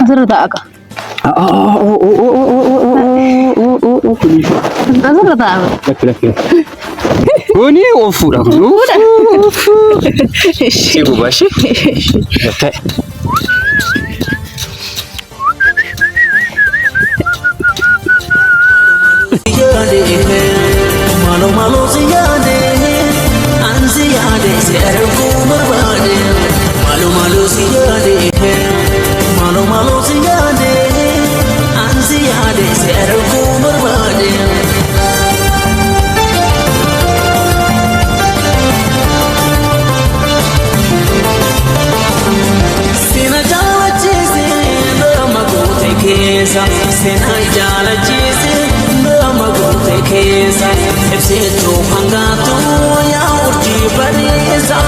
Asirra taa'a ka. Asirra taa'a. Lakki lakki. Kuni ofuudha kun. Si guba ishee. Ta'e. Malo malo si yaade, an si yaade si arguu barbaade. Malo malo si yaade, malo malo si yaade, an si yaade si arguu barbaade. Sina jaalachiise nama goote keessa, sina jaalachiise nama goote keessa. Ibsituu hangaatu yaa urjii bariisa,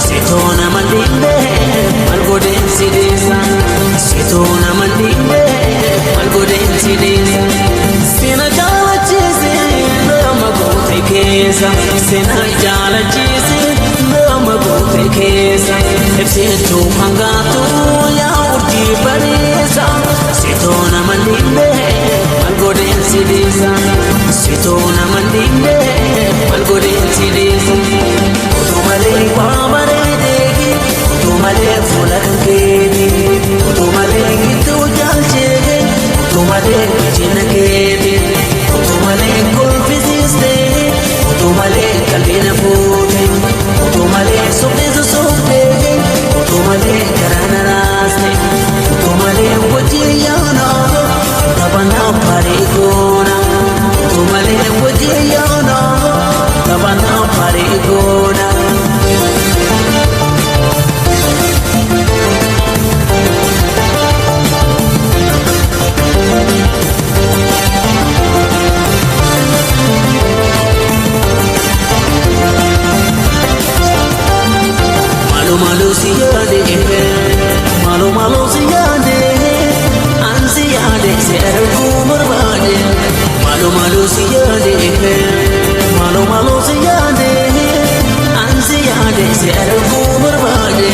situu nama dhiibee maal godheen si deessa. Situu nama dhiibee maal godheen si deessa. Sina jaalachiise nama goote keessa, sina jaalachiise nama goote keessa. Ibsituu hangaatu yaa urjii bariisa, situu nama dhiibee maal godheen si deessa. Situu nama dhiibee maal godheen si deessa. Utuu malee waa bareedee, utuu malee fuula kan keeti, utuu malee gidduu jaalchee, utuu malee bilchina keeti, utuu malee kolfisiistee, utuu malee qalbii na fuute, utuu malee sobdee sossobdee, utuu malee garaa na raaste, utuu malee wajjin yaana, taphanaa barii goona, utuu malee wajjin yaana, taphanaa barii goona. Malo malo si yaade, malo malo si yaade, an si yaade si arguu barbaade. Malo malo si yaade, malo malo si yaade, an si yaade si arguu barbaade.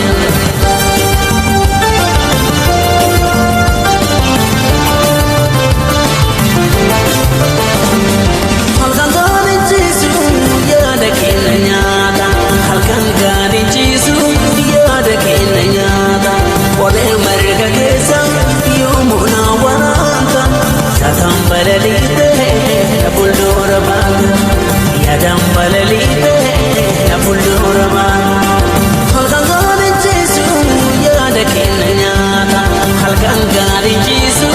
Halkan gaarii ciisu yaada keenya nyaata. Halkan gaarii ciisu yaada keenya nyaata. Qoree marga keessa yoomuu na waraanta. Yaadan balaliitee na fuuldura baata. Yaadan balaliitee na fuuldura baata. Halkan gaarii ciisu yaada keenya nyaata. Halkan gaarii ciisu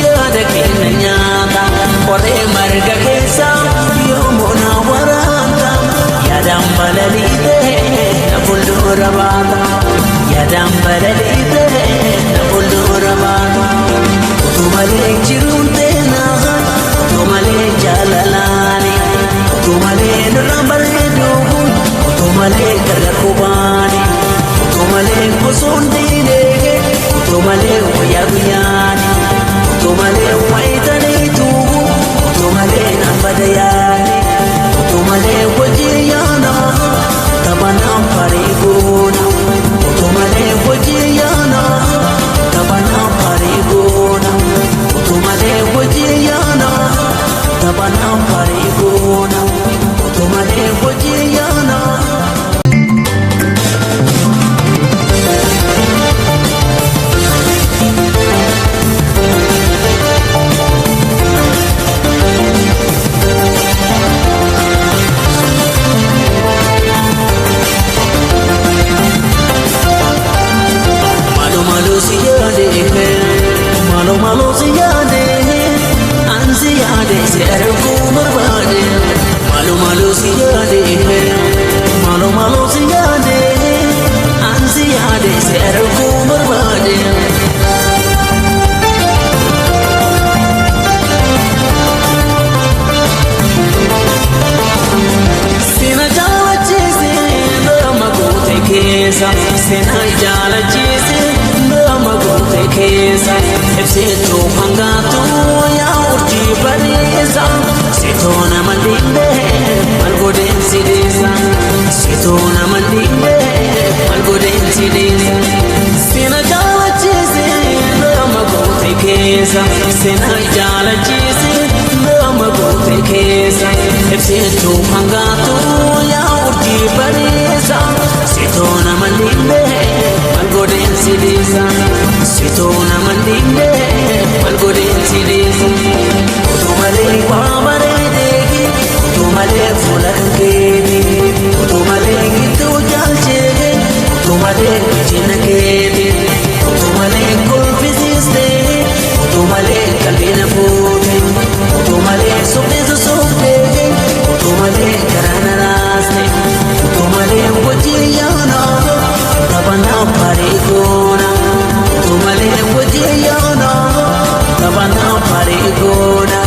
yaada keenya nyaata. Qoree marga keessa yoomuu na waraanta. Yaadaan balaliitee na fuuldura baata. Yaadaan balaliitee na fuuldura baata. Utuu malee jiruun teenaa, utuu malee jaalalaani, utuu malee nurraan bareedu, utuu malee gargar kubaani, utuu malee gosoon diinee, utuu malee wayyaa guyyaani, utuu malee wayitaniitu, utuu malee naan badayaani, utuu malee wajjin yaana, taphanaan barii goona, utuu malee wajjin yaana, taphanaan barii goona, utuu malee wajjin yaana, taphanaan barii goona, utuu malee wajjin yaana. Malo malo si yaade, malo malo si yaade, an si yaade si arguu barbaade. Malo malo si yaade, malo malo si yaade, an si yaade si arguu barbaade. Sina jaalachiise nama goote keessa, sina jaalachiise nama goote keessa. Ibsituu hangaatu yaa urjii bariisa, situu nama dhiibee maal godheen si deessa. Situu nama dhiibee maal godheen si deessa. Sina jaalachiise nama goote. keessa seenaa jaalachiise nama goote keessa ibsituu hangaatu yaa urjii bareessa sitoo nama dhiibee maal godheen si dhiisa sitoo nama dhiibee maal godheen si dhiisa utuu malee waa bareedee utuu malee fuula kan keeti utuu malee gidduu jaalchee utuu malee bilchina keeti utuu malee kolfisiistee utuu malee qalbii na fuute utuu malee sobdee sossobdee utuu malee garaa na raaste utuu malee wajjin yaana taphanaa barii goona utuu malee wajjin yaana taphanaa barii goona.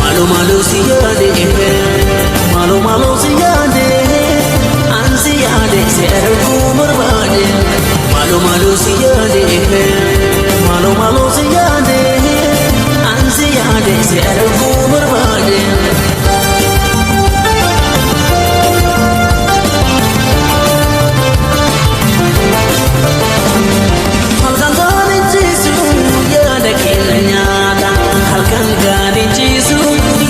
Malo malo si yaade malo malo si yaade an si yaade si arguu barbaade malo malo si yaade malo malo si yaade an si yaade si arguu barbaade. Halkan gaarii ciisu yaada keenya nyaata. Halkan gaarii ciisu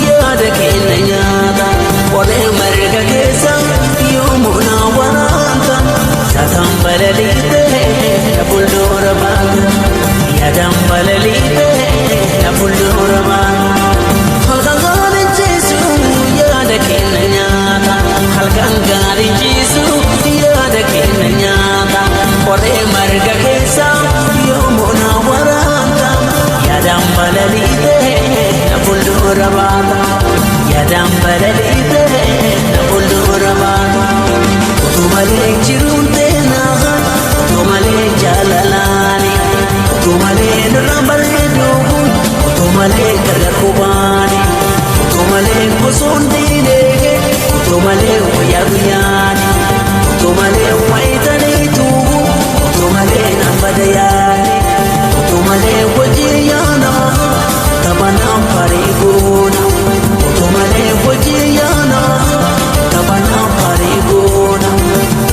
yaada keenya nyaata. Qoree marga keessa yoomuu na waraanta. Yaadan balaliitee na fuuldura baata. Yaadan balaliitee na fuuldura baata. Halkan gaarii ciisu yaada keenya nyaata. Halkan gaarii ciisu yaada keenya nyaata. Qoree marga keessa yoomuu na waraanta. Yaadaan balaliitee na fuuldura baata. Yaadaan balaliitee na fuuldura baata. Utuu malee jiruun teenaa utuu malee jaalalaani utuu malee nurraan bareedu utuu malee gargar kubaani utuu malee gosoon diinee utuu malee wayyaa guyyaani utuu malee wayitaniitu utuu malee nan badayaani utuu malee wajjin yaana taphanaan barii goona utuu malee wajjin yaana taphanaan barii goona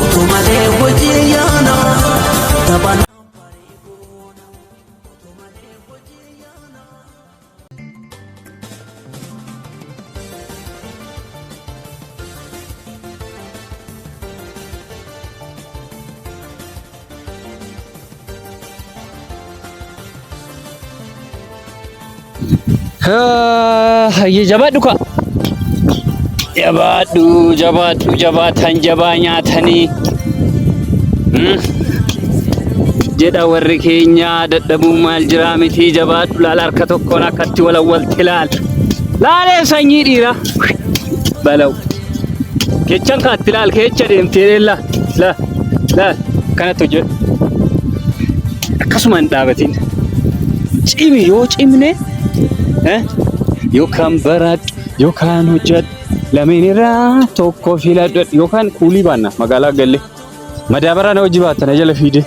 utuu malee wajjin yaana taphanaan barii goona utuu malee wajjin yaana. Hayyee jabaadhu kaa. Jabaadhu jabaadhu jabaatan jabaa nyaatanii. Jedha warri keenya dadhabuun maal jiraa miti jabaadhu laala harka tokkoon akkatti walawwalti laal. Laalee sanyii dhiiraa. Balaw. Keechan kaatti laal keecha deemtee la la la kanatti hojjedhu. Akkasuma hin dhaabatin. Cimi yoo cimne yookaan baradhu yookaan hojjedhu lameen irraa tokko filadhu yookaan kuulii baanna magaalaa galle madaabaraa na hojii baatta na jala fiide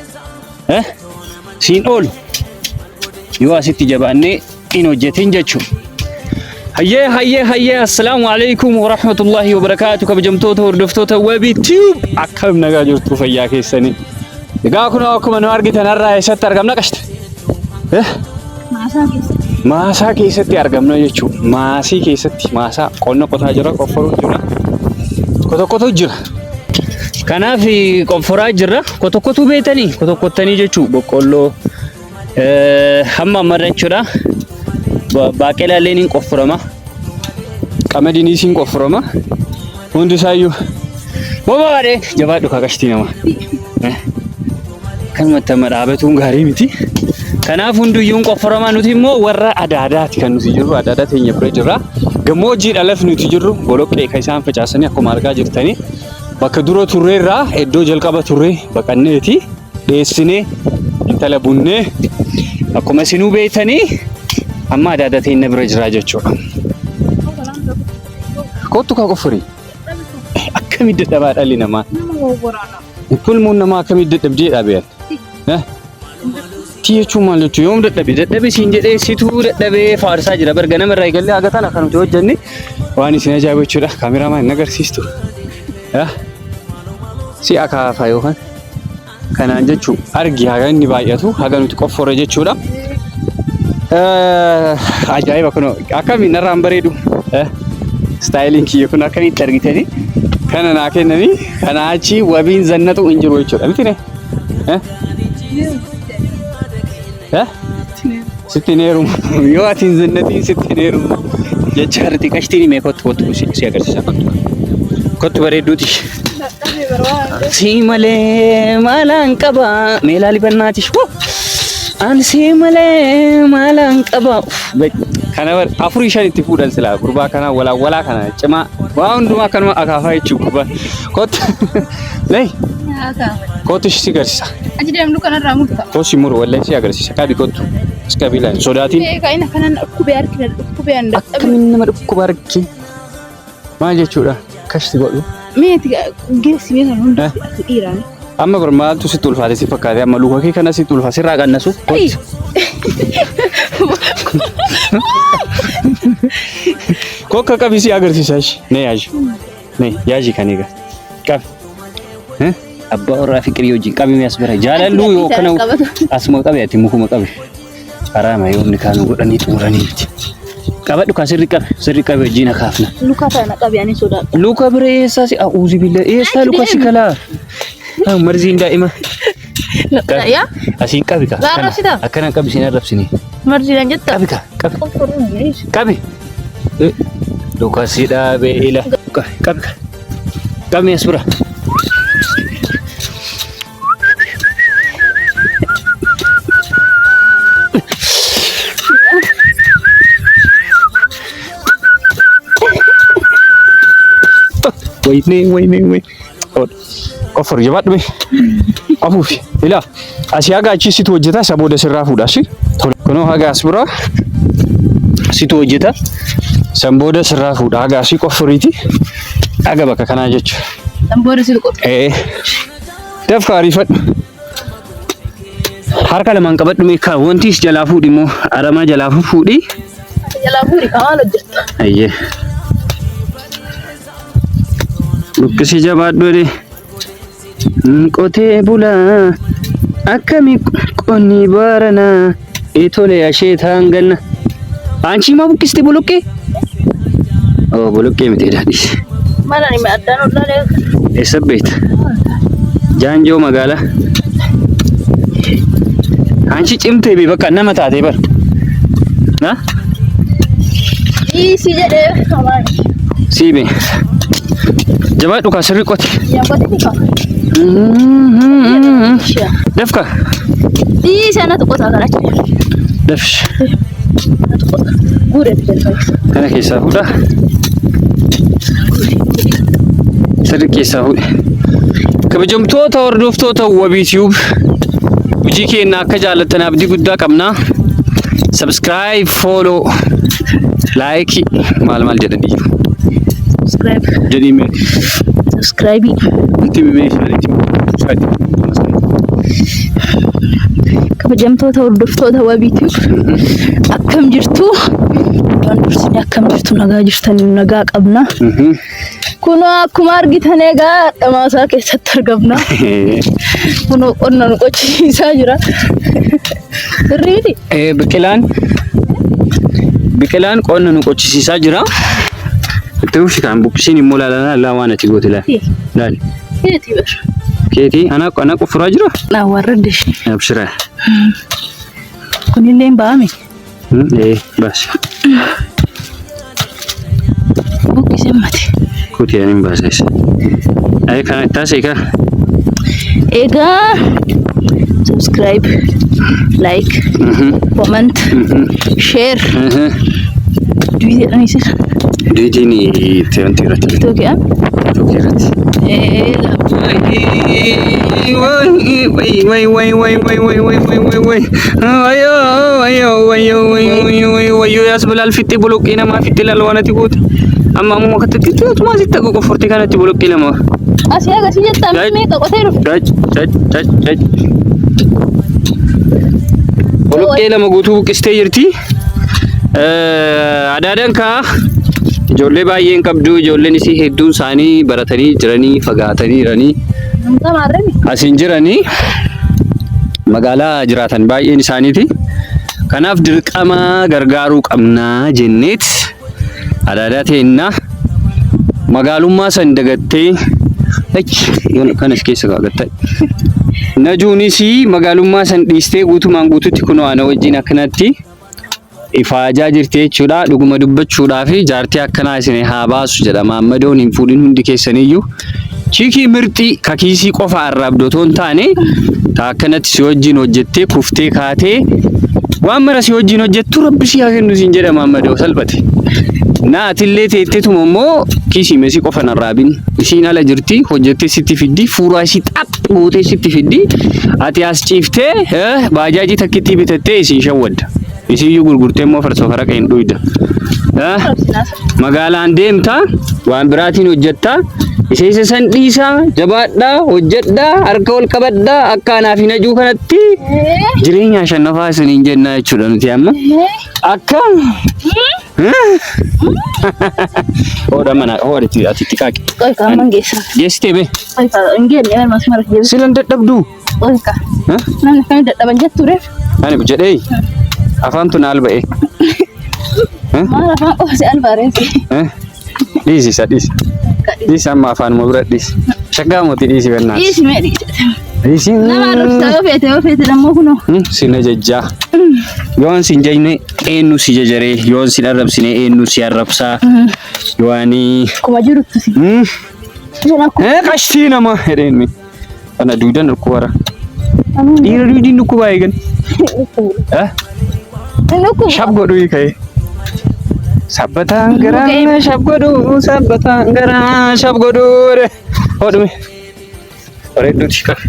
siin oolu yoo asitti jabaannee hin hojjetin jechuudha. Hayyee hayyee hayyee assalaamu alaikum warahmatullahi wabarakaatu kabajamtoota hordoftoota Wabii Tube akkam nagaa jirtu fayyaa keessanii. Egaa kun akkuma nu argitan har'aa eessatti argamna qashte? Maasaa keessatti. Maasaa keessatti argamna jechuudha. Maasii keessatti maasaa qonna qotaa jira qofforuu jira. Kotokkotu jira. Kanaaf qofforaa jirra. Kotokkotuu beektanii kotokkottanii jechuudha boqqolloo hamma ammarra jechuudha. Baaqelaa illee ni qofforama. Qamadiinis ni qofforama. Hundi isaayyuu. Bobaadhe jabaadhu kaakashtii nama. Kanumatti amma dhaabatuun gaarii miti. Kanaaf hunduyyuu hin qofforamaa nuti immoo warra adaadaati kan nuti jirru adaadaa teenya bira jirra. Gammoojjii dhalaf nuti jirru boloqqee kan isaan facaasanii akkuma argaa jirtanii bakka dura turreerraa iddoo jalqaba turree baqanneeti dheessinee intala bunnee akkuma isinuu beektanii amma adaadaa teenya bira jira jechuudha. Kottu kaa qofforii. Akkamitti dadhabaa dhalli namaa. Nama wawwaraana. Kulmuun namaa akkamitti dadhabdee dhaabeera. Ati jechuun maal jechuu yoom dadhabe dadhabe siin jedhee situu dadhabee faarsaa jira bar ganama irraa eegallee haga tana kan nuti hojjenne waan isin ajaa'ibu jechuudha. Kaameraamaan hin agarsiistu. Si akaafaa yookaan kanaan jechuu argi haga inni baay'atu haga nuti qofforre jechuudha. Ajaa'iba kun akkamiin narraan bareedu. Istaayiliin kiyya kun akkamitti argitanii kana naa kennanii kana achi wabiin zannatu hin jiru jechuudha miti ne? Sitti hin heerumu. Yoo ati hin zannatiin sitti hin heerumu. Jecha harti qashtiin himee kottu kottu si agarsiisa kottu. Kottu bareedduuti. Si malee maalaan qaba meelaa libannaati. Ani si malee maalaan qaba. Kana bar afurii shan itti fuudhan silaa gurbaa kana walaa walaa kana cimaa waa hundumaa akkanuma akaafaa jechuu gurbaa. Kottu. Lay. Kottu si agarsiisa. Achi deemnu kanarraa murta. Koo si muru wallahi si agarsiisa. Qabi kottu. Si qabi ilaali. Sodaatiin. Beekaa inni akkanan dhukkubee harki na dhukkubee an dadhabe. Akkamiin nama dhukkuba harki? Maal jechuudha? Kashti godhu. Meeti geessi mee kan hundi ati dhiiraan. Amma bar maaltu sitti ulfaate si fakkaate amma luka kee kana sitti ulfaate sirraa qannasu. Kottu. Kokka qabi si agarsiisa ishee. Nee yaaji. Nee yaaji kan egaa. Qabi. Abbaa warraa fiqirii wajjin qabi mee as bira. Jaalalluu yoo kana asuma qabi ati mukuma qabi. Haraama yoomni kaanu godhanii xumuranii miti. Qabadhu kaa sirri qabi sirri qabi wajjin akaafna. Luka kana qabi ani sodaadha. Luka bira eessaa si a'uuzi billa eessaa luka si kalaa. Marziin daa'ima. Yaa Asiin qabi kaa. Laa arrabsitaa? Akkana qabi siin arrabsine. Marziidhaan jetta. Qabi kaa qabi. Qabi. Luka si dhaabee ila. Qabi qabi kaa. Qabi as bira. Wayne wayne wayne. Qoffor jabaadhu mee. Afuufi. Ilaa asii haga achii situ hojjeta isa booda sirraa fuudha si. Kunoo haga as bira situ hojjeta san booda sirraa fuudha haga asii qofforiiti haga bakka kanaa jechuudha. San booda situ qofa. Ee dafka ariifadhu. Harka lamaan qabadhu mee kaa wanti jalaa fuudhi immoo aramaa jalaa fuudhi. Jalaa fuudhi kaa maal hojjetta? Ayyee. Luqqisii jabaadhu jedhee. Qotee bulaa akkami qonni baaranaa itole asheetaan ganna. Anchi maa buqqisti buluqqee? Oo buluqqee miti daadhis. Maal ani addaan ollaalee. Eessa beekta? Jaanjoo magaalaa. Anchi cimtee bee bakka nama taatee bar. Na? Dhiisi jedhee hamaan. Sii bee. Jabaadhu kaa sirrii qoti. Yaa qotiti kaa. Dafka. Dhiisi anatu qotaa kana achi. Dafsh. Anatu qota. Guureetu jalqaba. Kana keessaa fuudha. Sirrii keessaa fuudhe. Kabajamtoota hordoftoota Wabii Tube hojii keenya akka jaallattan abdii guddaa qabna. Subscribe, follow, like maal maal jedhanii jiru. Subscribe. Jedhii mee. Subscribe. Itti mee isaaniitti. Kabajamtoota hordoftoota Wabii Tube akkam jirtu? Waan dursine akkam jirtu nagaa jirtanii nagaa qabna. Kunoo akkuma argitan egaa dhamaasaa keessatti argamna. Kunoo qonna nu qochisiisaa jira. Sirrii miti? Biqilaan biqilaan qonna nu qochisiisaa jira. Itti fufi kan buqqisiin immoo laalaa laalaa waan ati goote laali. Laali. Keetii bar. Keetii ana ana qoffuraa jira? Naa warradde ishee. Abshira. Kunillee hin ba'ame. Ee baasi. Buqqisee mate. Kuti ani hin baasa isa. Ayee kana itti haasa'e kaa. Egaa subscribe, like, comment, share. Duwii jedhanii sira. Duwitiin itti wanti irratti. TikTokiidhaan. TikTokii irratti. Wayyoo yaasbilaal fixxee boloqqee namaa fixxee laala waan ati goote. Amma ammoo akkatti tumaa sitti akka qoffortee kanatti boloqqee lama. Asii agarsiis jettaa meeqa qotee dhufe? Cac cac cac cac. Boloqqee 2 guutuu buqqistee jirti. Adaadaan kaa ijoollee baay'ee hin qabdu. Ijoolleen isii hedduun isaanii baratanii jiranii fagaatanii jiranii asiin jiranii magaalaa jiraatan baay'een isaaniiti. Kanaaf dirqama gargaaruu qabnaa jenneet adaadaa teennaa magaalummaa san dagattee kanas keessa kaagatta. Najuunis magaalummaa san dhiistee guutumaan guututti kunoo ana wajjin akkanatti ifaajaa jirti jechuudha. Dhuguma dubbachuudhaaf jaartii akkanaa isin haa baasu jedha. Maammadoon hin fuudhin hundi keessaniyyuu. Chiikii mirxii kakiisii qofa arraabdu otoo hin taane ta akkanatti si wajjin hojjettee kuftee kaatee waan mara si wajjin hojjettu rabbi si haa kennu siin jedha Maammadoo salphate. Na atillee teettetuma immoo kiisii mesii qofa hin arraabin. Isiin ala jirti hojjettee sitti fiddi fuuraa isii xaph gootee sitti fiddi ati as ciiftee baajaajii takkittii bitattee isiin shawwadda. Isiyyuu gurgurtee immoo farsoo faraqa hin dhuyda. Magaalaan deemta waan biraatiin hojjetta. Isa isa san dhiisaa jabaadhaa hojjedhaa harka ol qabadhaa akka anaaf hin ajuu kanatti jireenya ashannafaa isiniin jennaa jechuudha nuti amma. Akka Hoodha mana hoodha itti ati itti qaaqi. Qoy kaa amman geessa. Geessitee bee Qoy kaa hin geenne amma asuma rakkoo. silan dadhabduu. Qoy kaa. Namni akkamitti dadhaban jettu reef. Ani jedhee afaan tun alba'e. Maal afaan qofa si albaareef. Dhiisi isa dhiisi. Dhiisi amma afaanuma bira dhiisi. Shaggaa mootii dhiisi bennaati. Dhiisi mee dhiisi. Dhiisi. Nama arrabsitaa yoo feete yoo feete dammoo kunoo. Sin ajajjaa. Yoon sin jajne eenyu si jajaree yoon sin arrabsine eenyu si arrabsaa. Yoo ani. Akkuma jiruttu si. Qashtii nama jedheen mi. Ana duudan dhukkubara. Dhiira duudiin dhukkubaa eegan. Shab godhuu ka'e. Sabbataan garaa shab godhuu sabbataan garaa shab godhuu. Hodhume. Bareedduuti qabe.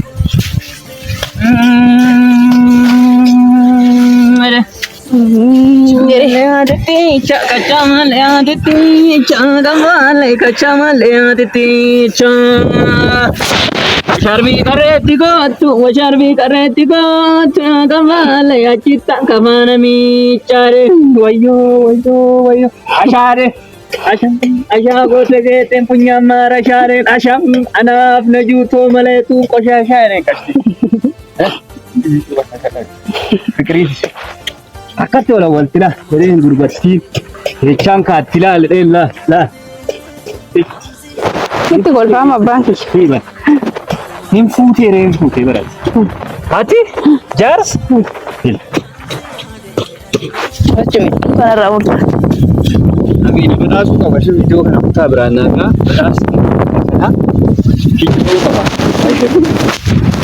Sharbii qarreetti kottu, sharbii qarreetti kottu, kafaale achitta kafaana miicaare, wayyoo wayyoo wayyoo, ashaare, ashaa goota geexeen funyaan maara ashaareen ashaam anaaf na juutoo maleetu qoshaashaa jedheen qashti. Fiqiriin akkatti wal awwalti laa jedheen gurbattii jechaan kaatti laa jedheen laa laa. Sitti kolfaama abbaan kiyya. Hin fuutee ree hin fuutee barate. Ati jaarsa. Achumi kanarraa murta. Abiin badhaasuu qaba. Isheen iddoo kana kutaa biraan naagaa badhaasuu kana kijibuu qaba.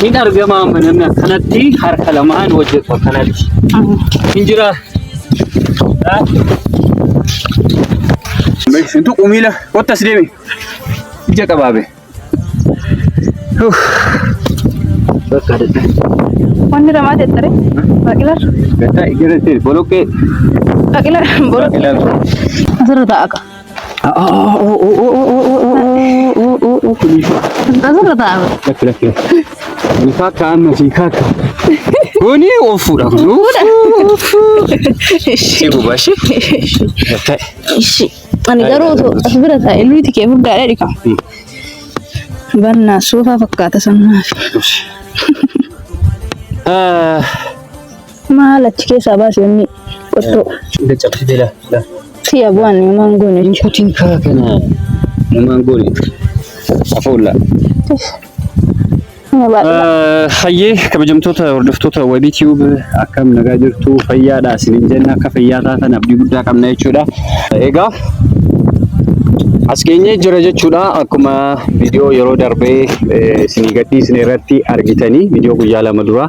Hin argama amma namni akkanatti harka lamaan hojjetu akkanatti. Hin jira. Hin tuqu miila. Kottas deemi. Ija qabaabe. Bakka dadha. Wanni ramaa tettare. Baaqilar. Gataa igarate boloqqee. Baaqilar. Baaqilar. Asirra taa'a ka. Asirra taa'a. Lakki lakki. Ni kaakka amma si kaakka. Kuni ofuudha. Si gubashi. Gataa. Ishi. Ani garuu osoo as bira taa'e luyti kee furdaadha dhika. Bannaa soofaa fakkaata sannaaf. Maal achi keessaa baase inni qottoo. Caccabsitee laa laa. Si'a bu'aan namaan goone jechuudha. Kutiin kaa kana namaan goone. Afoolla. Hayyee kabajamtoota hordoftoota Wabii Tube akkam nagaa jirtu fayyaadha isiniin jenna akka fayyaa taatan abdii guddaa qabna jechuudha. Egaa as geenyee jira jechuudha akkuma viidiyoo yeroo darbee isinii gadhiisne irratti argitanii viidiyoo guyyaa 2 dura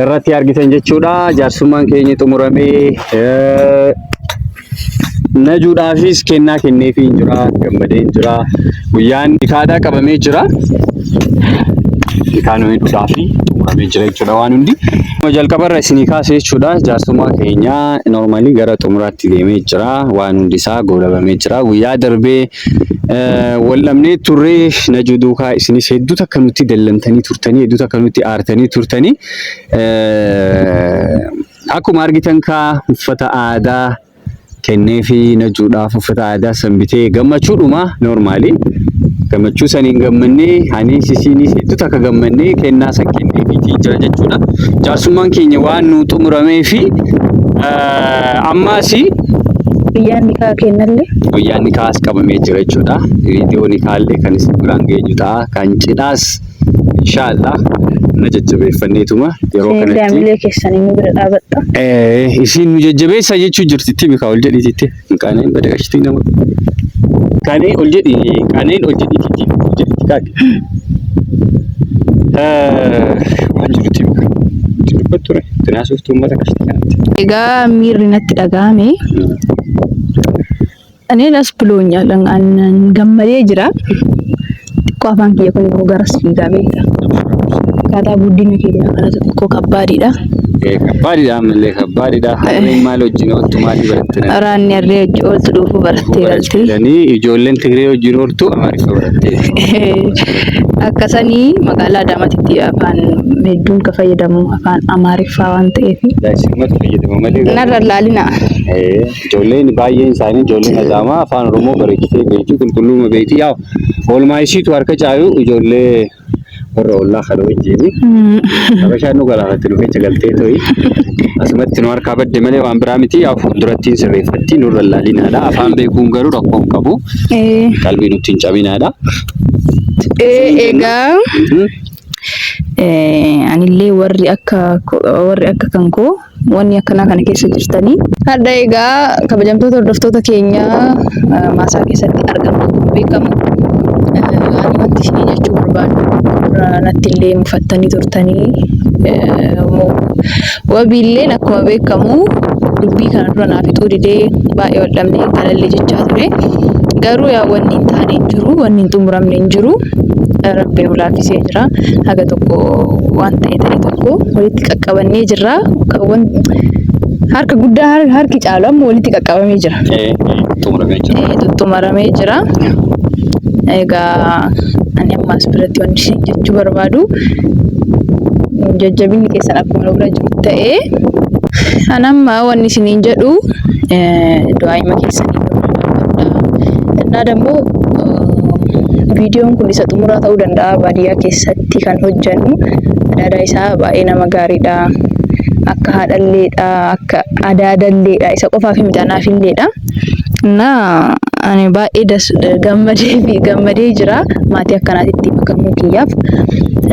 irratti argitan jechuudha. Jaarsummaan keenya xumuramee najuudhaafis kennaa kenneefii hin jira, gammadee hin jira. Guyyaan nikaadhaa qabamee jira. Nikaa nu hidhuudhaafi xumuramee jira jechuudha waan hundi. Jalqabarra isinii kaase jechuudha. Jaarsummaa keenya normally gara xumuraatti deemee jira. Waan hundi isaa goolabamee jira. Guyyaa darbee wal dhabnee turre Najuu duukaa isinis hedduu takka nutti dallantanii turtanii hedduu takka nutti aartanii turtanii. Akkuma argitan kaa uffata aadaa kenneefii Najuudhaaf uffata aadaa san bitee gammachuudhuma normally gammachuu saniin gammannee anis isiinis hedduu takka gammannee kennaa san kenneefiitii jira jechuudha. Jaarsummaan keenya waan nuu xumuramee fi ammaas Guyyaan nikaa kennallee. Guyyaan nikaas qabamee jira jechuudha. Viidiyoo nikaallee kan isin biraan geenyu ta'a. Kan cidhaas Inshaallah na jajjabeeffanneetuma yeroo Isinillee kanatti. hamilee keessanii nu bira dhaabadha. Isiin nu jajjabeessa jechuu jirti itti mika ol jedhiititti. Qaaneen bada qashtii nama. Qaaneen ol jedhi qaaneen ol jedhiititti ol jedhiitti kaadhi. Waan jirutti mika. Itti dubbattu ture. Itti naasuuftu uummata qashtii kanatti. Egaa miirri natti dhaga'ame. Ani das ብሎኛል an gammadee jira. Xiqqoo afaan kiyya kun immoo garas fiigaa beekta. Akkaataa guddina keenya kanatu xiqqoo kabbaadidha. Kabbaadidha ammallee kabbaadidha. Harreen maal wajjin ooltu maalii baratte? Raanni harree wajjin ooltu dhuufuu barattee galti. Jedhanii ijoolleen Tigree wajjin ooltu Amaariffa barattee. Akkasanii magaalaa Adaamaatitti afaan hedduun kan fayyadamu afaan Amaariffaa waan ta'eef. Isinumatu fayyadama malee. Narra laalina. Ijoolleen baay'een isaanii ijoolleen Adaamaa afaan Oromoo bareechitee beekti qulqulluuma beekti yaa oolmaa isiitu harka caalu ijoollee warra ollaa kana wajjin. Habashaan nu galaafatti nu keessa galtee to'i. Asumatti nu harkaa badde malee waan biraa miti yaa fuuldurattiin sirreeffatti nurra laalinaadha. Afaan beekuun garuu rakkoo hin qabu. Qalbii nutti hin cabinaadha. Egaa anillee warri akka warri akka kan koo wanni akkanaa kana keessa jirtanii. Hadha egaa kabajamtoota hordoftoota keenya maasaa keessatti argamna akkuma beekamu. Ani wanti isinii jechuu barbaadu natti illee mufattanii turtanii wabiilleen akkuma beekamu dubbii kana dura naa fixuu didee baay'ee wal dhabnee galallee jechaa ture. Garuu yaa wanni hin taane hin jiru, wanni hin xumuramne hin jiru. Rabbi nu laaffisee jira. Haga tokko waan ta'e ta'e tokko walitti qaqqabannee jirra. Harka guddaa harki caalu amma walitti qaqqabamee jira. Xumuramee jira. Xumuramee jira. Egaa ani amma as biratti wanti isin jechuu barbaadu jajjabinni keessan akkuma nu bira jiru ta'ee an amma wanni isiniin jedhu du'aa'ima keessanii nu bira dhaabbadhaa. Innaa dammoo viidiyoon kun isa xumuraa ta'uu danda'a baadiyyaa keessatti kan hojjannu. Adaadaa isaa baay'ee nama gaariidha. Akka haadhalleedha, akka adaadalleedha. Isa qofaaf miti anaafilleedha. Innaa ani baay'ee das gammadee fi gammadee jira maatii akkanaatitti makamuu kiyyaaf.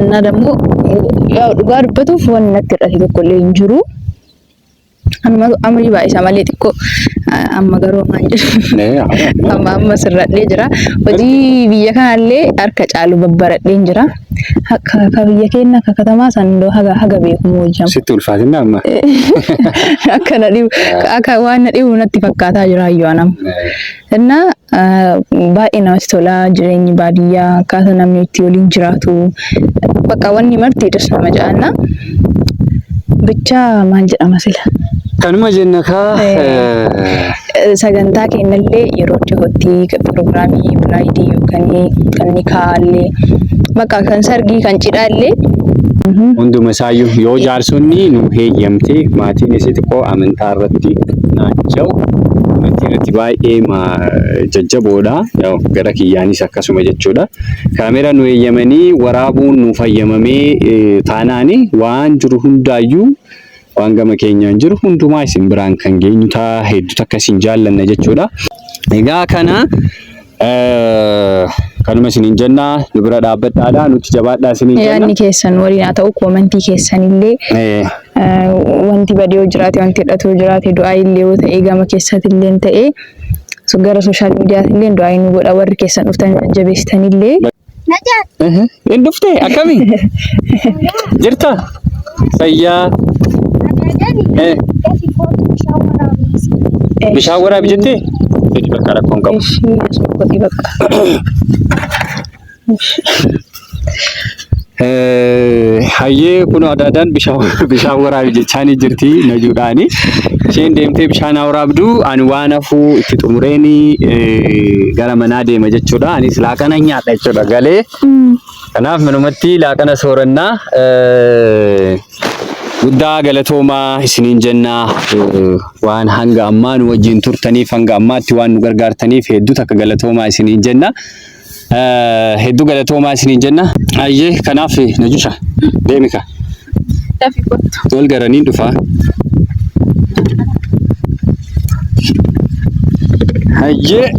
Innaa dammoo yaa dhugaa dubbatuuf wanni natti hir'ate tokkollee hin jiru. Anumatu amrii baay'isa malee xiqqoo amma garuu ammaan jiru. Amma amma sirradhee jira. Hojii biyya kanallee harka caalu babbaradheen jira. Akka akka biyya keenya akka katamaa san haga haga beeku hojjama. Sitti ulfaatinna amma. Akka na dhibu akka waan na dhibu natti fakkaataa jira hayyuu anam. Innaa baay'ee namatti tola jireenyi baadiyyaa akkaataa namni itti waliin jiraatu bakka wanni marti das nama ja'anna. Bichaa maal jedhama sila. Kanuma jenna kaa. Sagantaa keenyallee yeroo dhiyootti piroogiraamii biraayidii yookaan kan nikaallee bakka kan sargii kan cidhaallee. Hunduma isaayyuu yoo jaarsonni nu heeyyamte maatiin isii xiqqoo amantaa irratti naacha'u amantii irratti baay'ee jajjaboodha. Gara kiyyaanis akkasuma jechuudha. Kaameraa nu heeyyamanii waraabuun nuuf hayyamamee taanaani waan jiru hundaayyuu waan gama keenyaan jiru hundumaa isin biraan kan geenyu ta'a hedduu takka isin jaallanna jechuudha. Egaa kana kanuma isiniin jenna nu bira dhaabbadhaadha nutti jabaadhaa isiniin jenna. Yaadni keessan waliin haa ta'u koomentii keessanillee wanti badee yoo jiraate wanti hir'atu yoo jiraate du'aa illee yoo ta'e gama keessatillee ta'e gara sooshaal miidiyaatillee du'aa nu godha warri keessan dhuftan jajjabeessitanillee. Hin dhufte akkami? Jirta? Fayyaa? Bishaan waraabi jettee? Fedhi bakka rakkoon qabu. Ishii asuma godhi bakka. Hayyee kun adaadaan bishaan bishaan waraabi jechaanii jirti najuudhaani. Isheen deemtee bishaan haa waraabdu ani waan hafuu itti xumureeni gara manaa deema jechuudha. Anis laaqana nyaadha jechuudha galee. Kanaaf manumatti laaqana soorannaa. Guddaa galatoomaa isiniin jenna waan hanga ammaa nu wajjin turtaniif hanga ammaatti waan nu gargaartaniif hedduu takka galatoomaa isiniin jenna. Hedduu galatoomaa isiniin jenna. Ayyee kanaaf Najusha deemi ka. Dafii kottu. Wal garaniin dhufaa. Hayyee.